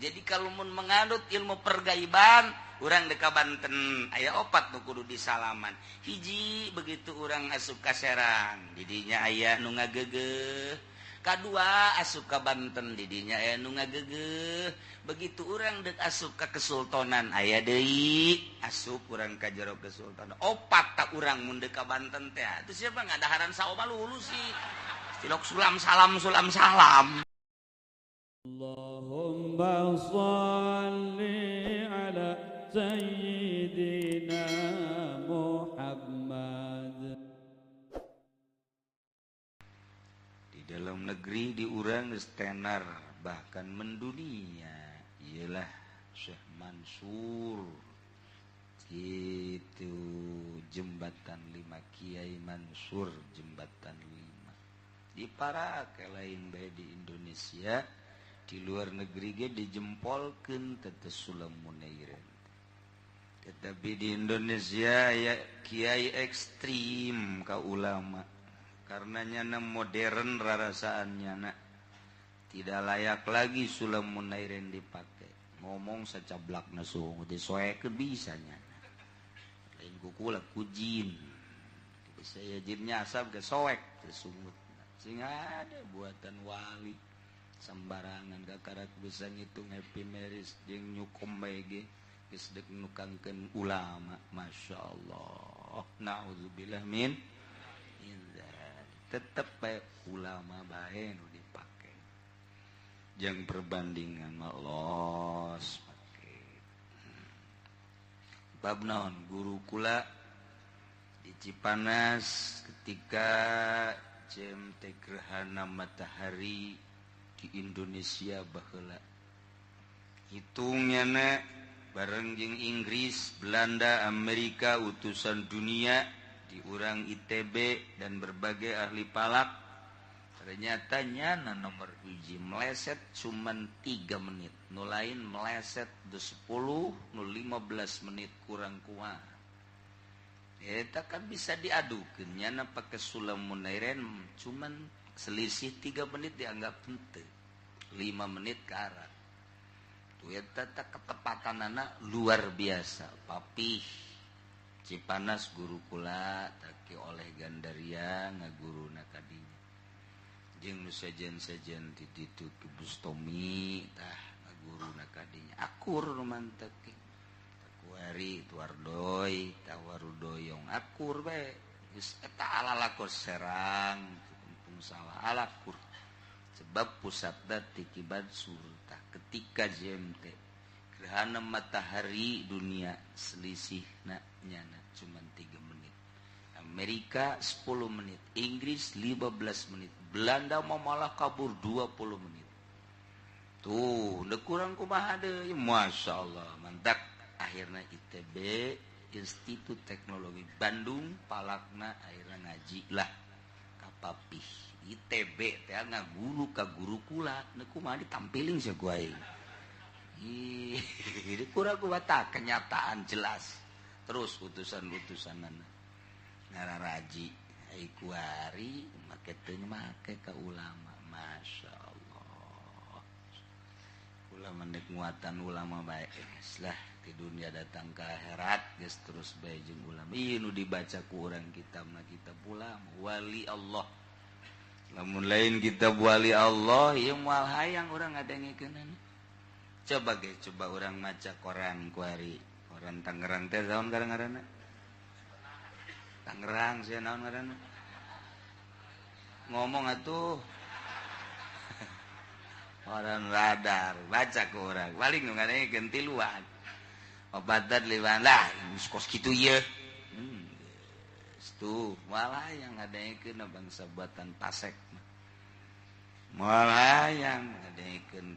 Jadi kalau mun menganut ilmu pergaiban, urang deka Banten aya opat nu kudu disalaman. Hiji, begitu urang asup ka Serang, didinya aya nu ngagegeh. Kadua, asup ka Banten, didinya aya nu ngagegeh. Begitu urang dek asup ka Kesultanan, aya deui. Asup urang ka jero Kesultanan, opat. Tak urang mun deuk ka Banten teh, itu siapa ngadaharan saoma lulus sih. Tilok sulam salam sulam salam. اللهم صل على سيدنا محمد. Di dalam negeri, di urang geus tenar, bahkan mendunia, ialah Syekh Mansur gitu. Jembatan Lima, Kiai Mansur Jembatan Lima, di para lain bae di Indonesia, di luar negeri ge dijempolkeun tete Sulam Munairin. Tetapi di Indonesia ya kiai ekstrim ka ulama karena nyana modern, rarasaan nyana tidak layak lagi Sulam Munairin dipakai. Ngomong sacablak sungut disoekeun bisa nyana, lain ku kula, ku jin. Saya jinnya asap ke soek sungut sehingga ada buatan wali sembarangan, kakarak bisa ngitung happy marriage jeung nyukom bae ge geus deuk nukangkeun ulama. Masya Allah, naudzubillah min tetep bae ulama bae nu dipake. Jeung perbandingan mah los pake bab naon. Guru kula di Cipanas, ketika JMT gerhana matahari di Indonesia baheula, hitungnya na bareng jeung Inggris, Belanda, Amerika, utusan dunia di urang ITB dan berbagai ahli falak, ternyata nyana nomor hiji meleset cuman 3 menit, nu lain meleset de 10, nu 15 menit kurang kuat. Eta kan bisa diadukeun, nyana pakai sulam munairen cuman selisih 3 menit dianggap henteu, 5 menit ke arah tuh. Eta ketepatan anak luar biasa. Papih Cipanas, guru kula taki oleh Gandaria ngaguruna kadinya jeung nu sejen-sejen di ditu Ki Bustomi tah ngaguruna kadinya, akur nu mantep. Kuari tuardoy tawarudoyong akur bae geus eta alalakor Serang, Kampung Sawah alakur, sebab pusatna ti Ki Mansur. Tah, ketika JMT gerhana matahari dunia selisih nyana cuman 3 menit, Amerika 10 menit, Inggris 15 menit, Belanda mau malah kabur 20 menit tuh. Udah kurang kumaha deui? Masya Allah, mantap. Akhirnya ITB, Institut Teknologi Bandung, palakna akhirnya ngaji lah ka papih ITB teh, ngaguru ka guru kula. Nu kumaha ditampiling sih gua ih kurang kumaha, kenyataan jelas. Terus utusan-utusan ngararaji ai kuari make teu make ka ulama. Masya Allah, ulama nek muatan ulama baik lah di dunia datang ke akhirat geus terus bae jeung ulama. Ieu nu dibaca ku urang kitab mah kitab ulama wali Allah. Lamun lain kitab wali Allah ieu moal hayang urang ngadengikeunana. Coba ge, coba urang maca koran kuari, koran Tangerang teh naon ngaranna? Tangerang sia naon ngaranna? Ngomong atuh. Koran Radar, baca ku urang paling nu ngadengikeun tiluan, obatan, liwan lah kos kitu ieu. Tuh malah yang ngadengikeun bangsa buatan pasek, malah yang ngadengikeun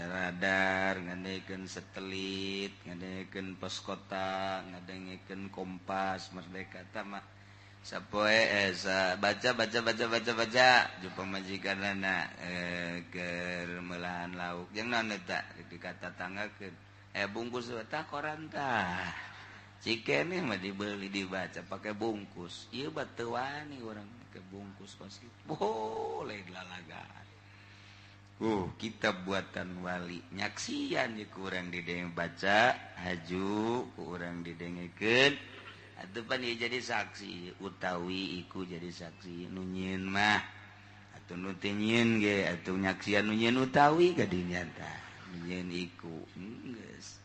Radar, ngadengikeun Satelit, ngadengikeun Pos Kota, ngadengikeun Kompas, Merdeka tama sapoe esa baca baca baca baca baca. Jumpa majikanana keur meulahan lauk jeung naon eta dikata tanggakeun bungkus eta koran. Tah, cikene mah dibeli, dibaca pakai bungkus. Ieu batu wani urang pakai bungkus kos kitu, boleh lalagaan. Kitab buatan wali nyaksian ye kurang didenge baca haju kurang didengekeun atuh pan ieu jadi saksi utawi iku jadi saksi nu nyieun mah atuh nu teu nyieun ge atuh nyaksian nu nyieun utawi ka dinya tah nu nyieun iku geus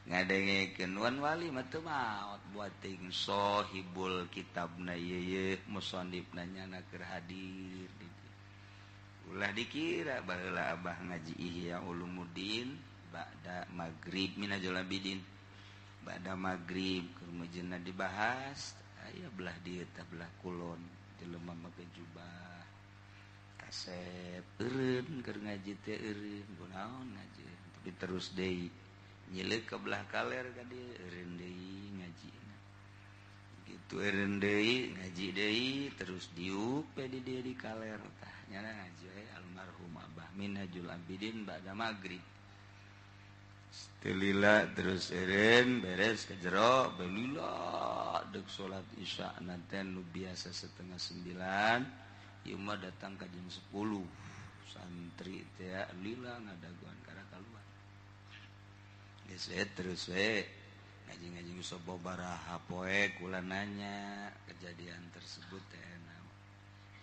ngadengekeun wan wali mah teu maot buat ting sohibul kitabna ieu ye musannifna nyana keur hadir. Ulah dikira baheula abah ngaji Ihya Ulumuddin ba'da maghrib minajul abidin ba'da maghrib keur meujeunna dibahas aya belah dieu tah belah kulon jelema make jubah kasep eureun keur ngaji teh eureun kunaon ngaji tapi terus deui nyileuk ka belah kaler ka dieu eureun deui ngajina gitu eureun deui ngaji deui terus diuk we di dieu di kaler tah nyana ngaji we almarhum Abah Minhajul Abidin ba'da maghrib telila terus eureun beres ke jero belila deuk salat isya nanti nu biasa 8:30 ieu mah datang ka jam 10 santri teh lila ngadaguan kana kaluar geus we terus we ngaji-ngaji sababaraha poe kula nanya kejadian tersebut teh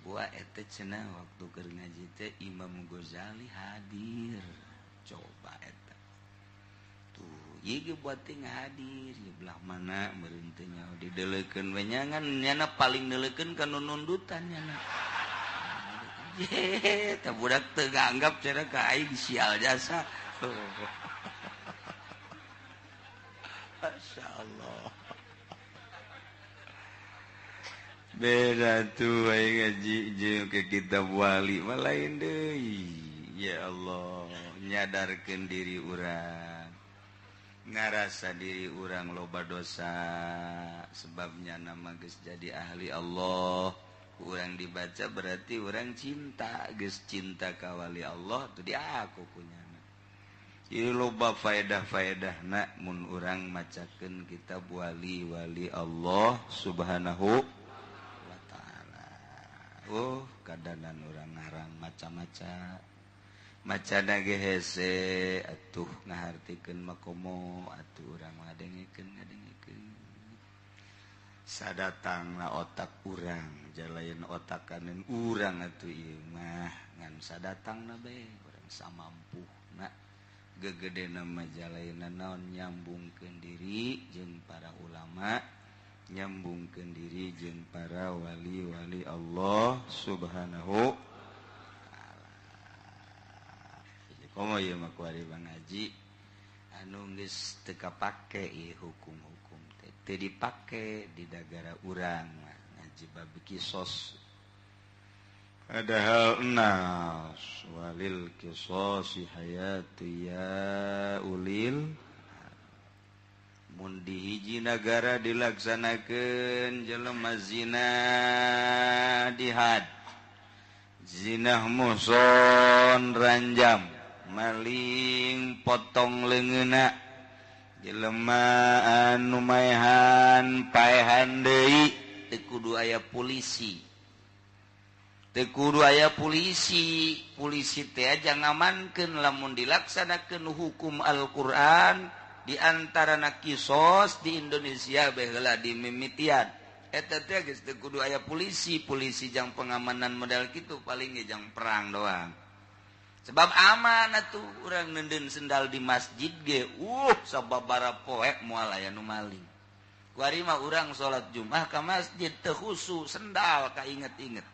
buah eta cenah waktu keur ngaji teh Imam Ghazali hadir coba eta tuh ieu ge buat teh hadir di belah mana meureun teh nyaho dideleukeun we nyangan nyana paling deleukeun ka nu nundutan nyana ye tah budak teu nganggap cenah ka aing sial jasa. Masyaallah beda tuh aing ngaji jeung ke kitab wali mah lain deui. Ya Allah nyadarkeun diri urang ngarasa diri urang loba dosa sebabnya nama geus jadi ahli Allah urang dibaca berarti urang cinta geus cinta ka wali Allah tuh diaku punya. Ieu loba faedah-faedahna mun urang macakeun kitab wali-wali Allah Subhanahu wa ta'ala. Oh, kadanan urang ngarang maca-maca. Macana ge hese atuh ngahartikeun makomo atuh urang ngadengekeun. Sadatangna otak urang, jalain otak kanen urang atuh ieu mah ngan sadatangna bae urang samampuhna. Gegede nama jalaina naon nyambungkeun diri jeung para ulama, nyambungkeun diri jeung para wali-wali Allah Subhanahu wa ta'ala. Jadi komo ieu mah kuari ngaji anu geus teu kapake ieu hukum-hukum teh teu dipake di dagara urang mah ngaji bab kisos. Padahal nas walil qisasi hayatu ya ulil mun di hiji nagara dilaksanakeun jelema zina dihad zinah muson ranjam maling potong leungeunna jelema anu maehan paehan deui teu kudu aya polisi. Teu kudu aya polisi, polisi teh aja ngamankeun lamun dilaksanakeun hukum Al-Qur'an di antarana kisos di Indonesia baheula dimimitian. Eta teh geus teu kudu aya polisi, polisi jang pengamanan model kitu paling ge jang perang doang. Sebab aman atuh urang neundeun sendal di masjid ge, sababaraha poe moal aya nu maling. Kuari mah urang salat Jumat ka masjid teu khusu sendal kainget-inget.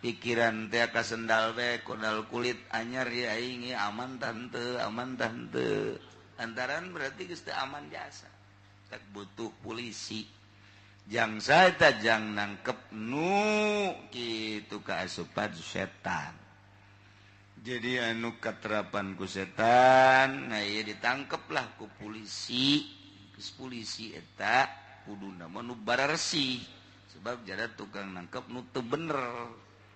Pikiran teh ka sendal we kodal kulit anyar ya aing aman tante antaran berarti geus teu aman jasa tak butuh polisi jang saeta jang nangkep nu kitu kaasupan setan jadi anu katerapan ku setan nah ieu ditangkep lah ku polisi geus polisi eta kuduna mah nu bararesih sebab jada tukang nangkep nu teu bener.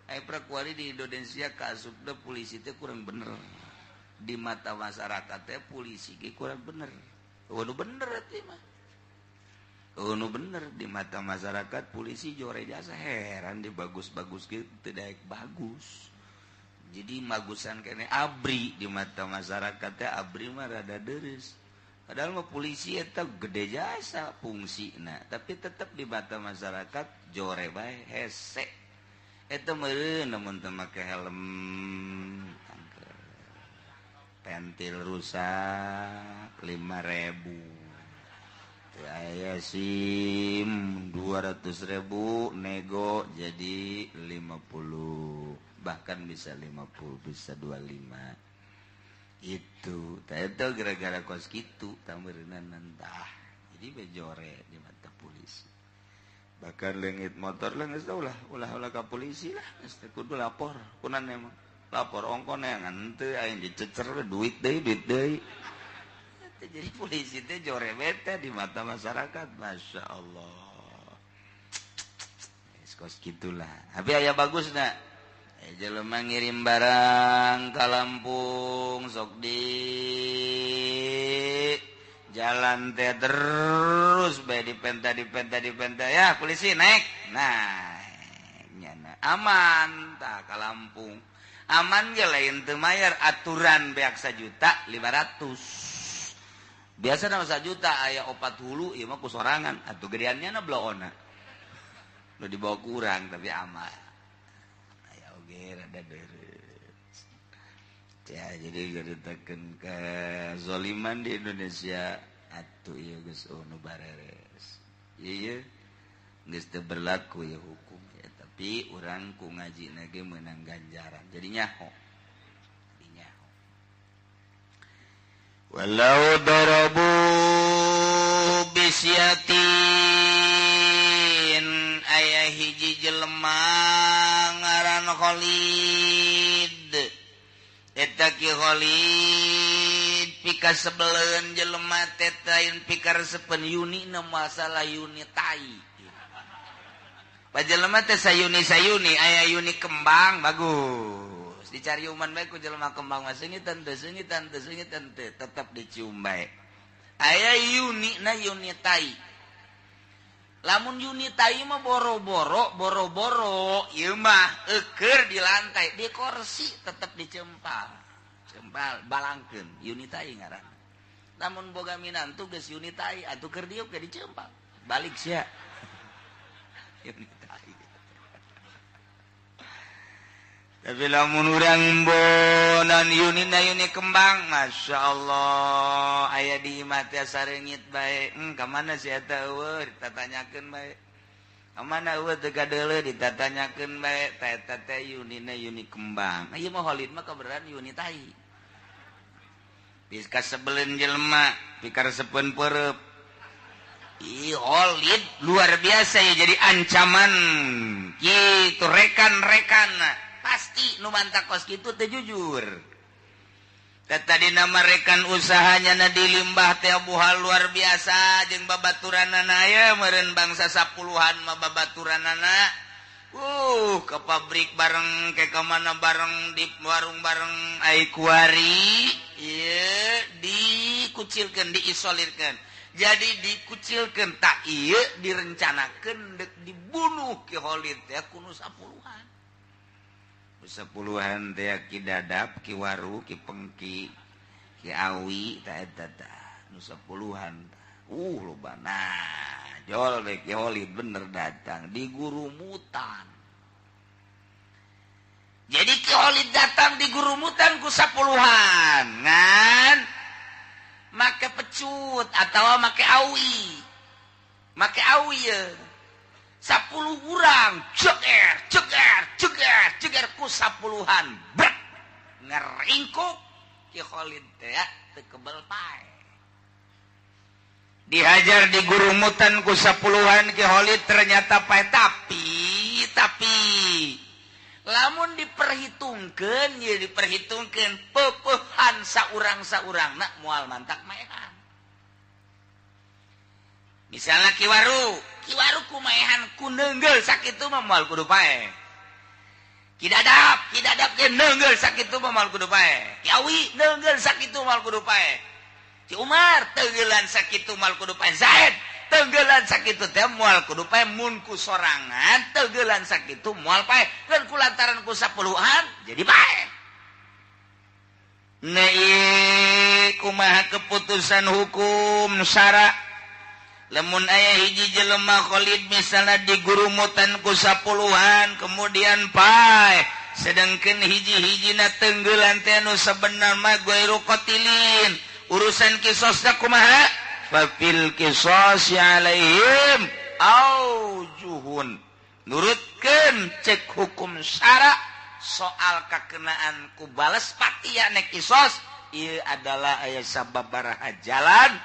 Ai prakuari di Indonesia kaasupna polisi teh kurang bener. Di mata masyarakat teh polisi ge kurang bener. Nu bener teh mah. Nu bener di mata masyarakat polisi jore jasa heran di bagus-bagus ge teu daek bagus. Jadi magusan kene abri di mata masyarakat teh abri mah rada deres. Padahal mah polisi eta gede jasa fungsina, tapi tetap di mata masyarakat jore bae hese. Eta meureun lamun teu make helm pentil rusak 5.000. Teu aya SIM 200.000 nego jadi 50, bahkan bisa 50 bisa 25. Itu itu gara-gara kos gitu tameureunna tah. Jadi bejore di mata polisi. Bahkan leungit motor lah geus ulah ulah ka polisi lah, geus teh kudu lapor. Kunan emang lapor ongko neangan teu aing dicecer duit deui duit deui. Jadi polisi teh jore bete di mata masyarakat. Masya Allah. Kos gitulah. Tapi aya bagusna. Jelema ngirim barang ka Lampung sok di jalan teh terus bae dipenta dipenta dipenta ya polisi naik. Nah, nyana aman tah ka Lampung. Aman ge lain teu mayar aturan beak 1.500.000. Biasa nama 1 juta aya 4 hulu ieu mah ku sorangan atuh gedeannya na bloona. Nu dibawa kurang tapi aman. Rada deres. Ya, jadi ceritakeun kezoliman di Indonesia atuh ieu geus nu bareres. Ieu geus teu berlaku ya hukum ya, tapi urang ku ngajina ge meunang ganjaran. Jadi nyaho. Jadi nyaho. Walau darabu bisyatin aya hiji jelema ngaran Khalid. Eta Ki Khalid pika sebeleun jelema teh lain pika resepeun yuni na masalah yuni tai. Pajelema teh sayuni-sayuni aya yuni kembang bagus. Dicari uman bae ku jelema kembang mah seungitan teu seungitan teu seungitan teu tetep dicium bae. Aya yuni na yuni tai. Lamun yuni tai mah boro-boro boro-boro ieu mah eueur di lantai di kursi tetep dicempal. Cempal balangkeun yuni tai ngaranna. Lamun boga minantu geus yuni tai atuh keur diuk ge dicempal. Balik sia. Yuni tai. Tapi lamun urang bonan yuni na yuni kembang, Masya Allah, aya di imah teh sareungit bae. Ka mana si eta eueuh ditatanyakeun bae. Ka mana eueuh teu kadeuleu ditatanyakeun bae. Ta eta teh yunina yuni kembang. Ieu mah Khalid mah kabeneran yuni tai. Pika sebeleun jelema, pika resepeun peureub. Ih, Khalid luar biasa ya jadi ancaman. Kitu rekan-rekan pasti nu mantak kos kitu teh jujur. Tadi nama rekan usahanya na dilimbah teh buhal luar biasa jeung babaturanana aya meureun bangsa 10-an mah babaturanana. Ke pabrik bareng ke ka mana bareng di warung bareng ai kuari ieu dikucilkeun diisolirkeun. Jadi dikucilkeun tak ieu direncanakeun deuk dibunuh Ki Khalid teh ku nu 10-an. 10-an teh Ki Dadap, Ki Waru, Ki Pengki, Ki Awi, ta eta tah nu 10-an. Loba nah, jol we Ki Khalid bener datang di gurumutan. Jadi Ki Khalid datang di gurumutan ku 10-an, ngan make pecut atawa make awi. Make awi ye. 10 urang ceger ceger ceger ceger ku 10-an brek ngeringkuk Ki Khalid teh teu kebel pae. Dihajar di gurumutan ku 10-an Ki Khalid ternyata pae, tapi lamun diperhitungkeun ye diperhitungkeun peupehan saurang-saurangna moal mantak maehan. Misalnya Ki Waru, Ki Waru kumaehan ku neunggel sakitu mah moal kudu pae. Ki Dadap, Ki Dadap ge neunggel sakitu mah moal kudu pae. Ki Awi neunggel sakitu moal kudu pae. Ki Umar teunggelan sakitu moal kudu pae. Zaid teunggelan sakitu teh moal kudu pae mun ku sorangan teunggelan sakitu moal pae. Keun ku lantaran ku 10-an jadi pae. Nah ieu kumaha keputusan hukum syara lamun aya hiji jelema Khalid misalnya digurumutan ku 10-an kemudian paeh sedangkan hiji-hijina tenggelan teh anu sabenerna mah ghairu qatilin urusan kisosna kumaha fa fil qisasi alaihim aujuhun nurutkeun cek hukum syara soal kakenaan ku bales patia nek kisos ieu adalah aya sababaraha jalan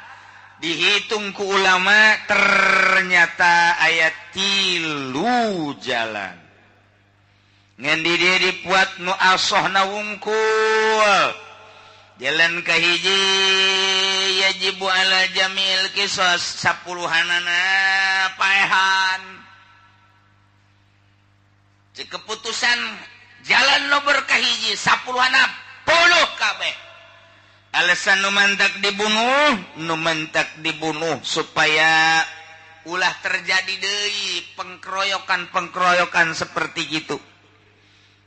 dihitung ku ulama ternyata aya 3 jalan ngan di dieu dipuat nu asohna wungkul jalan kahiji yajibu ala jamil kisos 10-anana paehan cek keputusan jalan nomor kahiji 10-anana 10 kabeh alasan nu mantak dibunuh supaya ulah terjadi deui pengkeroyokan-pengkeroyokan seperti gitu.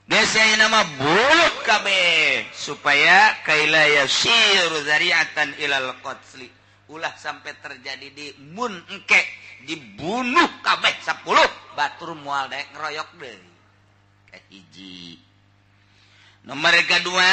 Biasanya nama bulut kabeh supaya kaila yasiru zari'atan ilal qatli ulah sampai terjadi di mun engke dibunuh kabeh 10 batur moal daek ngeroyok deui. Kahiji. Nomor kedua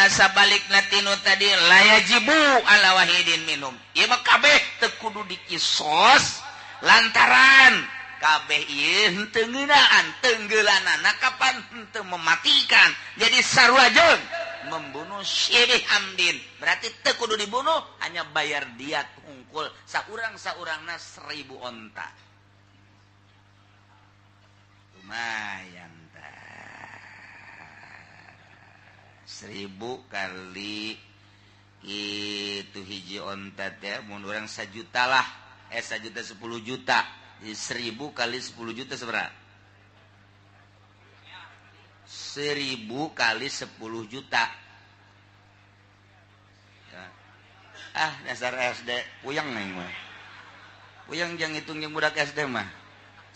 sabalikna tinu tadi la yajibu ala wahidin minum. Ieu mah kabeh teu kudu dikisos lantaran kabeh ieu henteu ngeunaan tenggelanana kapan henteu mematikan. Jadi sarua jeung membunuh syibih amdin berarti teu kudu dibunuh hanya bayar diat hungkul saurang-saurangna 1000 onta. Lumayan tah. 1000 kali itu hiji onta teh mun urang 1 juta lah. 1 juta 10 juta. 1000 kali 10 juta seberapa? 1000 kali 10 juta. Ya. Ah, dasar SD puyeng nih mah. Puyeng jeung hitung jeung budak SD mah.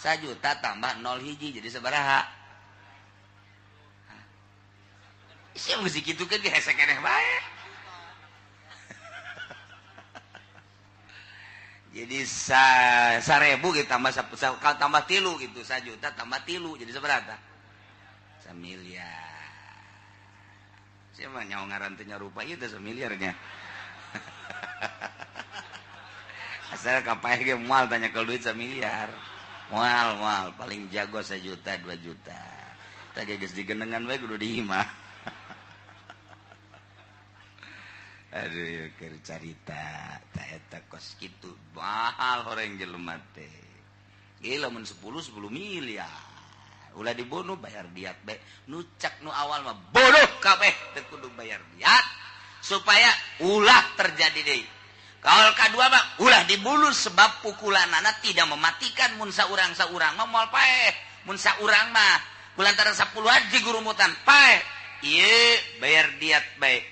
1 juta tambah 0 hiji jadi sabaraha? Sia musik kitu kan hese keneh bae. Jadi 1000 gitu tambah tambah 3 gitu 1 juta tambah 3 jadi seberapa? 1 miliar. Saya mah nyawa ngaran teh nyarupa ieu teh 1 miliarnya. Asal kapaeh ge moal tanya kalau duit 1 miliar. Moal moal paling jago 1 juta 2 juta. Tah geus digenengan bae kudu diimah. Aduh keur carita ta eta kos kitu mahal horeng jelema teh. Gila mun 10 miliar. Ulah dibunuh bayar diat bae. Nu cak nu awal mah bunuh kabeh teu kudu bayar diat supaya ulah terjadi deui. Kaul kadua mah ulah dibunuh sebab pukulanana tidak mematikan mun saurang-saurang mah moal paeh. Mun saurang mah kulantaran 10 haji gurumutan paeh. Ieu bayar diat bae.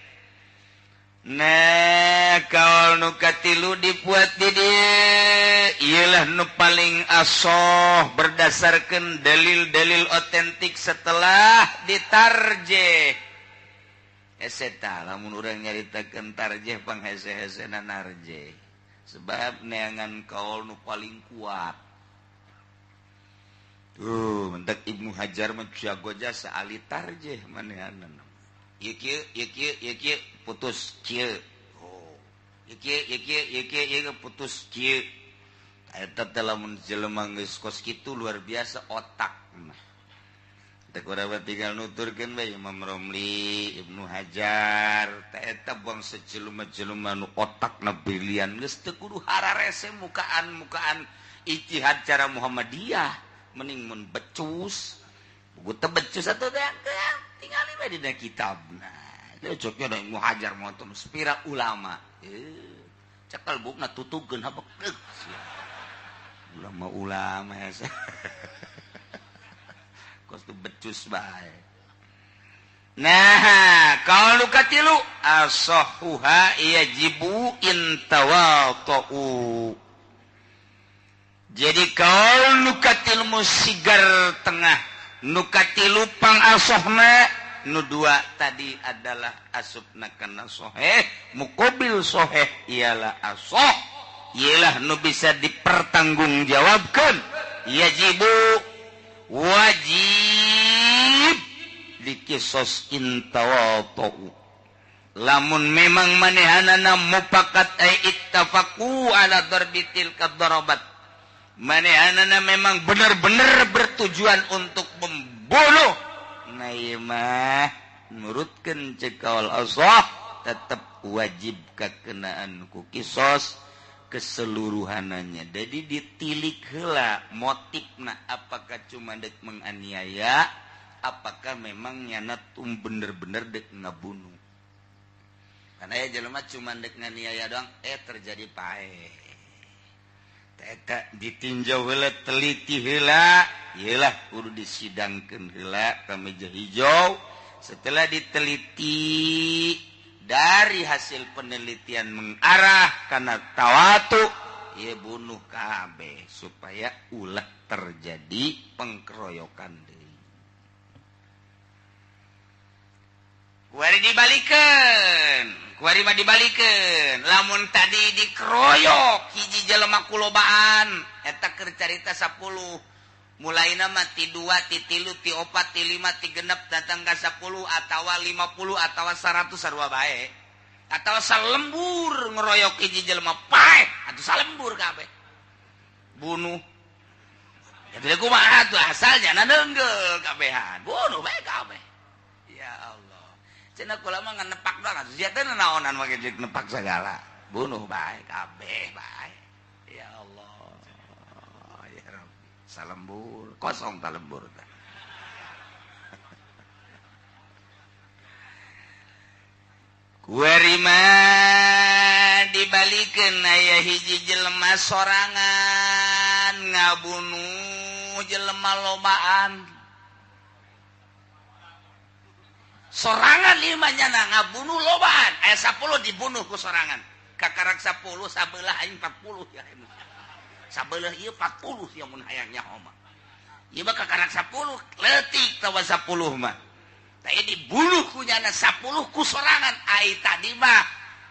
Nah, kaul nu katilu dibuat di dieu ieulah nu paling asoh berdasarkan dalil-dalil otentik setelah ditarjeh. Hese tah lamun urang nyaritakeun tarjeh panghese-hesena narjeh. Sebab neangan kaul nu paling kuat. Tuh, mentak Ibnu Hajar mah jago jasa ahli tarjeh manehanna. Ieu kieu, ieu kieu, ieu kieu putus kieu. Oh. Ieu kieu, ieu kieu, ieu kieu, ieu putus kieu. Eta teh lamun jelema geus kos kitu luar biasa otak mah. Teh urang tinggal nuturkeun bae Imam Romli, Ibnu Hajar, teh eta bangsa jelema-jelema nu otakna brilian geus teu kudu hararese mukaan-mukaan ijtihad cara Muhammadiyah, mending mun becus. Buku teu becus atuh teh tingali bae dina kitabna. Cocoknya da Ibnu Hajar motor spira ulama. Cekal bukna tutugeun habek. Ulama-ulama hese. Kos tu becus bae. Nah, kalau nu katilu asahuha yajibu intawata'u. Jadi kalau nu katilu sigar tengah, nu katilu pang asohna Nu dua tadi adalah asupna kana soheh, muqabil soheh ialah asoh, ialah nu bisa dipertanggungjawabkan. Yajibu wajib dikisos intawatu. Lamun memang manehanana mufakat ay ittafaqu ala darbitil kadarabat. Manehanana memang benar-benar bertujuan untuk membunuh. Nah ieu mah nurutkeun ceuk kaul asah tetep wajib kakenaan ku kisos keseluruhananya. Jadi ditilik heula motifna apakah cuma dek menganiaya, apakah memang nyana tum bener-bener dek ngabunuh. Karena ya jelema cuma dek nganiaya doang, terjadi paeh. Eta ditinjau heula, teliti heula, iyalah kudu disidangkeun heula ka meja hijau. Setelah diteliti dari hasil penelitian mengarah karena tawatu, ya bunuh kabeh supaya ulah terjadi pengkeroyokan deui. Kuari dibalikeun, kuari mah dibalikeun. Lamun tadi dikeroyok hiji jelema kulobaan, eta keur carita 10. Mulaina mah ti 2, ti 3, ti 4, ti 5, ti 6 datang ka 10 atawa 50 atawa 100 sarua bae. Atawa salembur ngeroyok hiji jelema paeh atuh salembur kabeh. Bunuh. Ya teu kumaha atuh asalnya nenggel kabehan. Bunuh bae kabeh. Ya Allah. Cenah kula mah ngan nepak doang atuh sia teh naonan make jeung nepak segala. Bunuh bae kabeh bae. Ya Allah. Ya Rabbi. Salembur kosong talembur teh. Kuari mah dibalikeun aya hiji jelema sorangan ngabunuh jelema lobaan. Sorangan limanya ngabunuh lobaan. Aya 10 dibunuh ku sorangan. Kakarak 10 sabelah aing 40 ya. Sabelah ieu 40 ya mun hayang nyaho mah. Ieu mah kakarak 10 leutik tawa 10 mah. Tah dibunuh ku nyana 10 ku sorangan. Ai tadi mah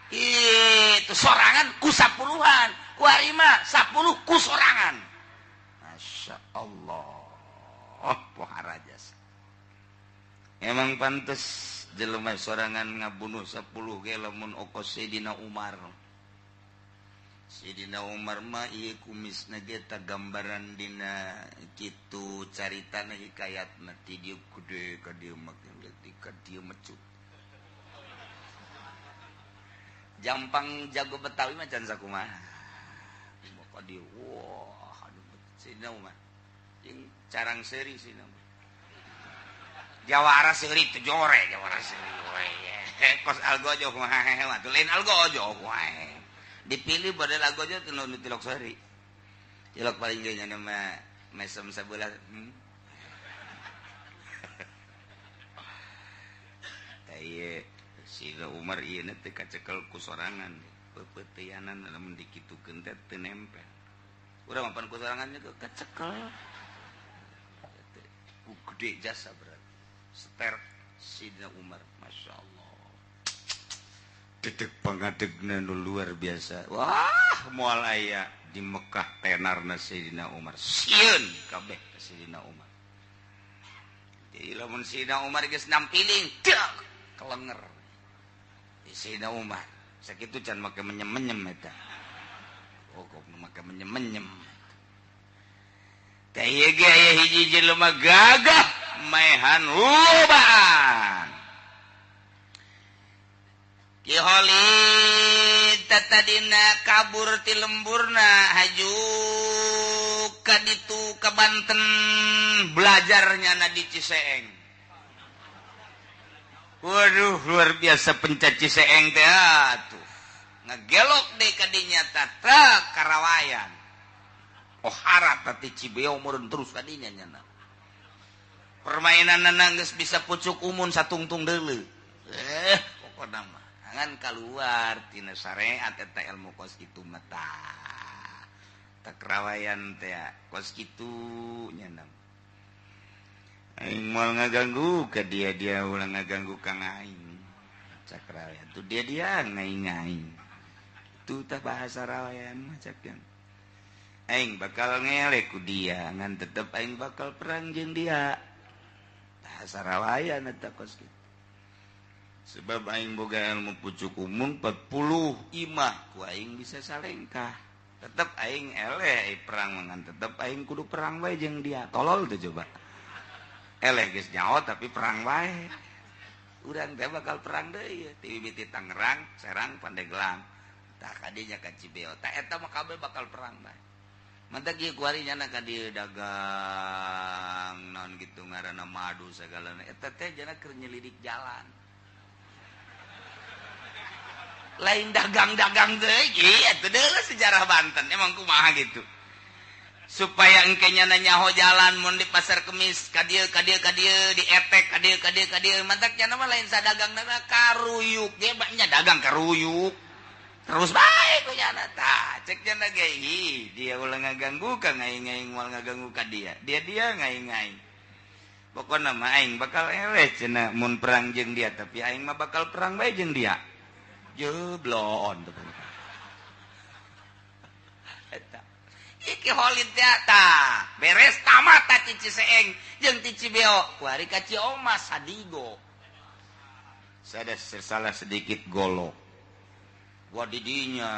itu sorangan ku 10-an. Ku ari mah 10 ku sorangan. Masya Allah. Oh, pohara jasa. Emang pantes jelema sorangan ngabunuh 10 ge lamun okos Sayyidina Umar. Sayyidina Umar mah ieu kumisna ge ta gambaran dina kitu caritana hikayatna ti dieu gede ka dieu mah leutik ka dieu mecut. Jampang jago Betawi mah can sakumaha. Ka dieu wah aduh Sayyidina Umar. Jeung carang seuri Sayyidina Umar. Jawara seuri teu jore jawara seuri we. Kos algojo kumaha atuh lain algojo wae. Dipilih model algojo teu nu tilok seuri. Tilok paling ge nya mah mesem sabelah. Tah ieu si Umar ieu teh kacekel ku sorangan. Peupeutianan lamun dikitukeun teh teu nempel. Urang mah pan ku sorangan ge kacekel. Ku gede jasa berarti. Seter Sidna Umar, Masya Allah. Dedek pangadegna nu luar biasa. Wah, moal aya di Mekah tenarna Sayyidina Umar. Sieun kabeh ka Sayyidina Umar. Jadi lamun Sayyidina Umar geus nampiling, dek kelenger. Di Sayyidina Umar, sakitu can make menyem-menyem eta. Oh, kok make menyem-menyem. Teh ieu ge aya hiji jelema gagah maehan lobaan. Ki Khalid tatadina kabur ti lemburna haju ka ditu ka Banten belajarnya na di Ciseeng. Waduh luar biasa pencat Ciseeng teh atuh. Ngegelok deui ka dinya tata karawayan. Ohara tati Cibeo meureun terus ka dinya nyana. Permainan geus bisa pucuk umun satungtung deuleu. Pokona mah ngan kaluar tina syariat eta ilmu kos kitu mah tah. Takrawayan teh kos kitu nya. Aing moal ngaganggu ka dia, dia ulah ngaganggu ka aing. Cak rawayan tuh dia dia ngaing-ngaing. Tuh tah bahasa rawayan mah cak yang. Aing bakal ngelek ku dia, ngan tetep aing bakal perang jeung dia. Bahasa rawayan eta kos kitu. Sebab aing boga ilmu pucuk umum 40 imah ku aing bisa salengkah. Tetep aing eleh perang ngan tetep aing kudu perang bae jeung dia. Tolol teh coba. Eleh geus nyaho tapi perang bae. Urang teh bakal perang deui ti mimiti Tangerang, Serang, Pandeglang. Tah ka dinya ka Cibeo. Tah eta mah kabeh bakal perang bae. Mantak ieu kuari nyana ka dieu dagang naon kitu ngaranna madu sagalana. Eta teh jana keur nyelidik jalan. Lain dagang-dagang deui, ieu teh deui sejarah Banten emang kumaha gitu. Supaya engke nyana nyaho jalan mun di pasar Kemis ka dieu ka dieu ka dieu di etek ka dieu ka dieu ka dieu mantak nyana mah lain sadagang na karuyuk ge nya dagang karuyuk terus bae ku nyana tah cek nyana ge dia ulah ngaganggu ka ngaing-ngaing moal ngaganggu ka dia dia dia ngaing-ngaing pokona mah aing bakal eleh cenah mun perang jeung dia tapi aing mah bakal perang bae jeung dia jeblon eta iki holid teh beres tamat ta ti Ciseeng jeung ti Cibeo kuari ka Ciomas sadigo sada salah sedikit golok gua didinya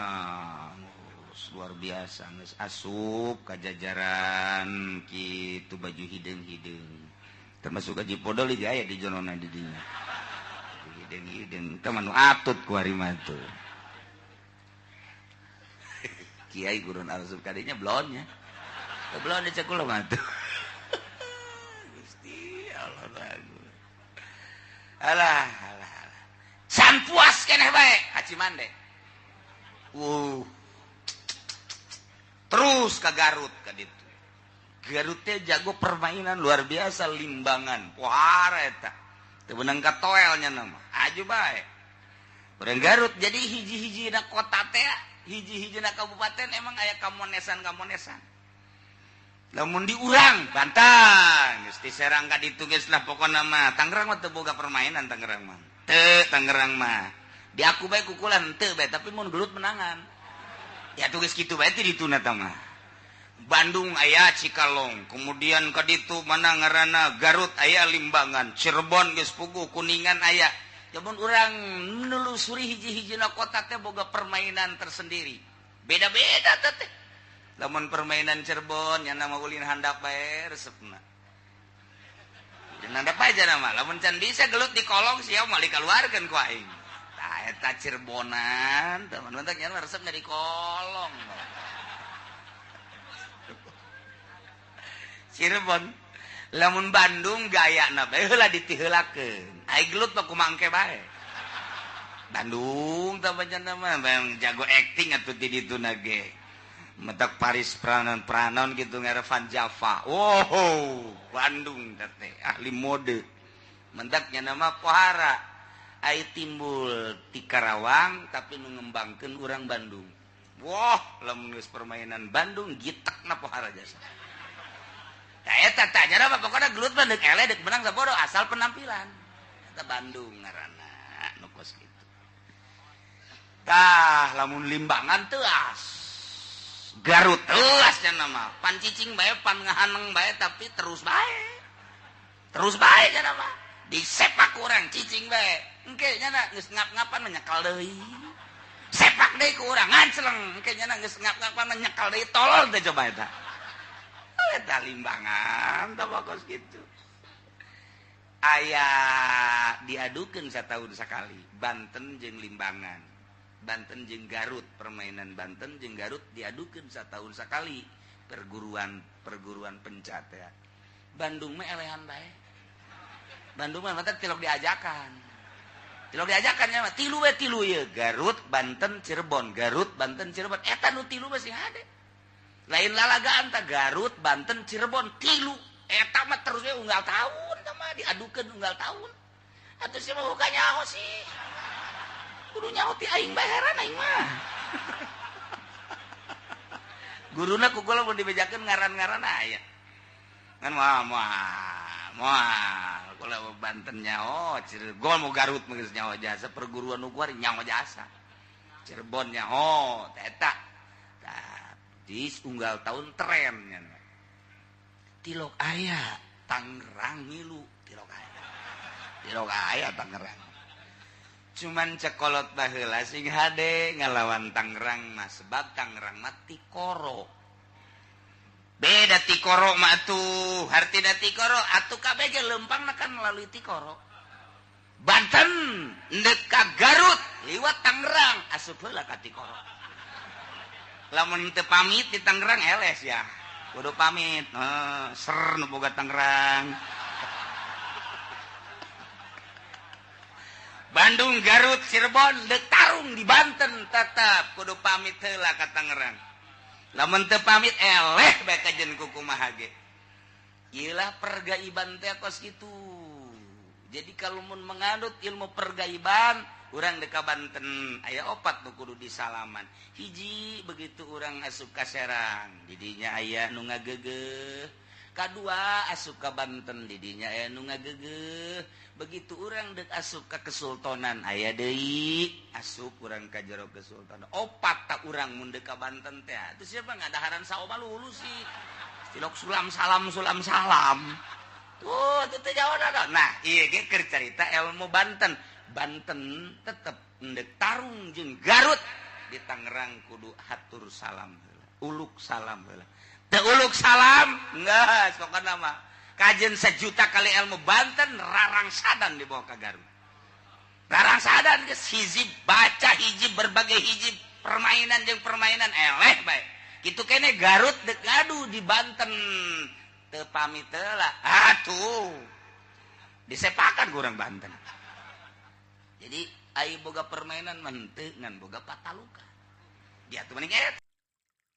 luar biasa geus asup ka jajaran kitu baju hideung-hideung termasuk ka Cipodol ge aya di jonona didinya hideung-hideung teh mah nu atut kuari mah tuh Kiai gurun asup kadinya blonnya. Blon dicek kula mah tuh. Gusti Allah bagus. Alah, alah, alah. Can puas keneh bae ka Cimande. Terus ka Garut ka ditu. Garut teh jago permainan luar biasa limbangan. Pohara eta. Teu beunang ka toel nya mah. Aju bae. Urang Garut jadi hiji-hijina kota teh hiji-hijina kabupaten emang aya kamonesan-kamonesan. Lamun diurang Banten geus diserang ka ditu geus lah pokona mah. Tangerang mah teu boga permainan Tangerang mah. Teu Tangerang mah. Di aku bae kukulan teu bae tapi mun gelut menangan. Ya tuh geus kitu bae ti dituna tah mah. Bandung aya Cikalong, kemudian ka ditu mana ngaranna Garut aya Limbangan, Cirebon geus puguh, Kuningan aya. Jamun urang nelusuri hiji-hijina kota teh boga permainan tersendiri. Beda-beda teh. Lamun permainan Cirebon nya nama ulin handap bae resepna. Ulin handap aja nama. Lamun can bisa gelut di kolong sia moal dikaluarkeun ku aing. Tah eta Cirebonan, teman-teman nya resepna di kolong. Cirebon lamun Bandung gayana bae heula ditiheulakeun. Ai gelut mah kumaha engke bae. Bandung tah pancen mah jago acting atuh ti dituna ge. Mentak Paris pranon-pranon gitu ngarevan Java. Wow, Bandung teh ahli mode. Mentaknya nama pohara. Ai timbul ti Karawang tapi nu ngembangkeun urang Bandung. Wah, lamun geus permainan Bandung gitekna pohara jasa. Tah eta tah nya mah pokona gelut mah deuk eleh deuk menang sabodo asal penampilan. Eta Bandung ngaranna nu kos kitu. Tah lamun Limbangan teuas. Garut teuas nya mah. Pan cicing bae pan ngahaneng bae tapi terus bae. Terus bae nya mah. Disepak urang cicing bae. Engke nya geus ngap-ngapan mah nyekel deui. Sepak deui ku urang nganceleng. Engke nya geus ngap-ngapan mah nyekel deui tolol teh coba eta. Eta Limbangan tah kos kitu. Aya diadukeun sataun sakali Banten jeung Limbangan. Banten jeung Garut, permainan Banten jeung Garut diadukeun sataun sakali perguruan pencat ya. Bandung mah elehan bae. Bandung mah mata tilok diajakan. Tilok diajakan nya mah tilu we tilu ye Garut, Banten, Cirebon, Garut, Banten, Cirebon. Eta nu tilu mah sing hade. Lain lalagaan tah Garut, Banten, Cirebon tilu. Eta mah terus we unggal tahun tah mah diadukeun unggal tahun. Atuh sia mah buka nyaho sih. Kudu nyaho ti aing bae heran aing mah. Guruna ku kula mun dibejakeun ngaran-ngaran aya. Ngan moal moal Moal kalau Banten nyaho, Cirebon mau Garut mah geus nyaho jasa perguruan nu kuari nyaho jasa. Cirebon nyaho eta. Tah, di unggal tahun tren nya. Tilok aya Tangerang ngilu, tilok aya. Tilok aya Tangerang. Cuman cekolot baheula sing hade ngalawan Tangerang mah sebab Tangerang mah tikoro. Beda tikoro mah atuh, hartina tikoro atuh kabeh ge leumpangna kan melalui tikoro. Banten ndek ka Garut liwat Tangerang asup heula ka tikoro. Lamun teu pamit di Tangerang eles ya. Kudu pamit, ser nu boga Tangerang. Bandung, Garut, Cirebon dek tarung di Banten tetap kudu pamit heula ka Tangerang. Lamun teu pamit eleh bae kajen kukumaha ge. Ieulah pergaiban teh kos kitu. Jadi kalau mun menganut ilmu pergaiban, urang dek ka Banten aya opat nu kudu disalaman. Hiji begitu urang asup ka Serang, didinya aya nu ngageugeuh. Kadua asup ka Banten, didinya aya nu ngageugeuh. Begitu urang dek asup ka Kesultanan aya deui asup urang ka jero Kesultanan. Opat tak urang mun deuk ka Banten teh. Atuh siapa ngadaharan saoma lulus sih. Tilok sulam salam sulam salam. Tuh teu teh jawab. Nah, ieu ge keur carita ilmu Banten. Banten tetep endek tarung jeung Garut di Tangerang kudu hatur salam heula, uluk salam heula. Teu uluk salam geus pokona mah. Kajen sejuta kali ilmu Banten rarangsadan dibawa ke Garut. Rarangsadan geus hizib baca hizib berbagai hizib permainan jeung permainan eleh bae. Kitu kene Garut deuk ngadu di Banten teu pamit heula. Atuh disepakan ku urang Banten. Jadi ai boga permainan mah henteu ngan boga pataluka. Dia tuh mending eta.